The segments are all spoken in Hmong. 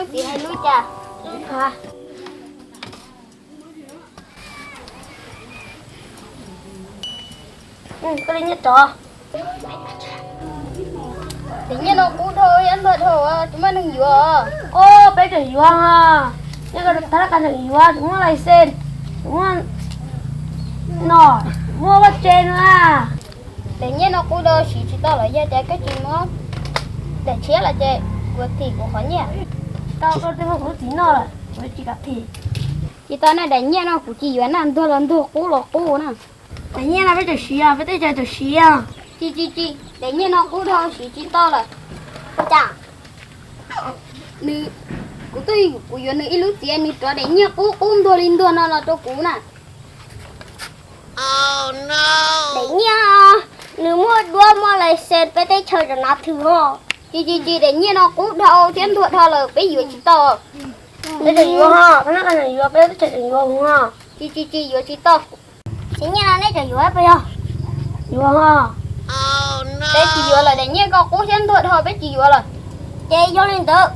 Txiv hais lus cas? Koj li nyiaj rov. Daim nyiaj no qub dhau thiab ntuag dhau, tsis muaj neeg yuav. Ob, peb tseem yuav os. Nyiaj ko thab laj kas tseem yuav, tseem muaj lais xes, tseem muaj no, muaj vaj tse no na. Daim nyiaj no qub dhau siv tsis tau los yog tias koj tsis muab daim tshiab los ces kuv thim kuv qhov nyiaj. Tau koj twb muab kuv lub txiv noj lawm, kuv tsis kam thim. Tsis tau na, daim nyiaj no kuv tsis yuav na, ntuag los ntuag, qub los qub na. Daim nyiaj no peb tseem siv, peb tej tseem siv. Tsis tsis tsis, daim nyiaj no qub dhau siv tsis tau lawm. Ua cas? Nws, kuv tuaj, kuv yuav nws ib lub txiv, nws rov daim nyiaj qub qub ntuag li ntuag no los rau kuv na. Daim nyiaj, nws muaj duab muaj lais xes, peb teb chaws tseem hnav thwm ho. Tsis tsis tsis, daim nyiaj no qub dhau thiab ntuag dhau lawm, peb yuav tsis tau. Peb tseem yuav ho, peb tseem yuav, peb tseem yuav ho. Tsis tsis tsis, yuav tsis tau. Txiv nyiaj no neb tseem yuav puas yog? Yuav ho. Peb tsis yuav lawm, daim nyiaj ko qub thiab ntuag dhau, peb tsis yuav lawm. Ces yog li ntawd,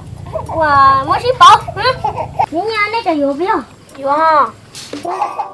ua, muab sib pauv. Txiv nyiaj neb tseem yuav puas yog? Yuav ho.